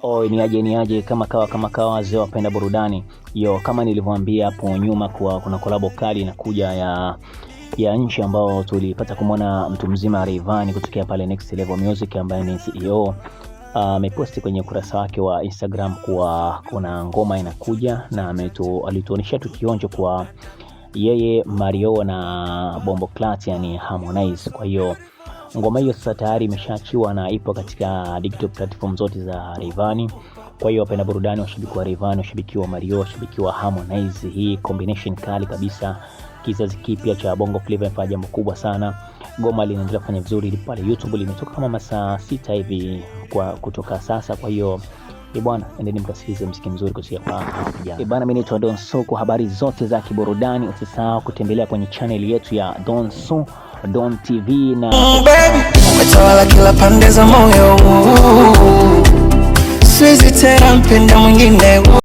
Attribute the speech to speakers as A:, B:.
A: Oi, ni aje ni aje, kama kawa kama kawa, wazee wapenda burudani yo, kama nilivyoambia hapo nyuma kuwa kuna kolabo kali inakuja ya nchi ambao tulipata kumwona mtu mzima Rayvanny kutokea pale Next Level Music ambaye ni CEO ameposti kwenye ukurasa wake wa Instagram kuwa kuna ngoma inakuja na alituonyesha tu kionjo kwa yeye Mario na Bombo Clat, yani Harmonize. Kwa hiyo ngoma hiyo sasa tayari imeshaachiwa na ipo katika digital platform zote za Rayvanny. Kwa hiyo wapenda burudani, washabiki wa Rayvanny, washabiki wa Mario, washabiki wa Harmonize, hii combination kali kabisa, kizazi kipya cha Bongo Flava imefanya jambo kubwa sana. Goma linaendelea kufanya vizuri pale YouTube, limetoka kama masaa 6 hivi kwa kutoka sasa. Kwa hiyo bwana, endeni mkasikilize mziki mzuri kutoka kwa vijana. Bwana, mimi naitwa Don So kwa habari zote za kiburudani. Usisahau kutembelea kwenye channel yetu ya Don So Don TV na
B: Baby, umetawala kila pande za moyo, siwezi tena mpenda mwingine.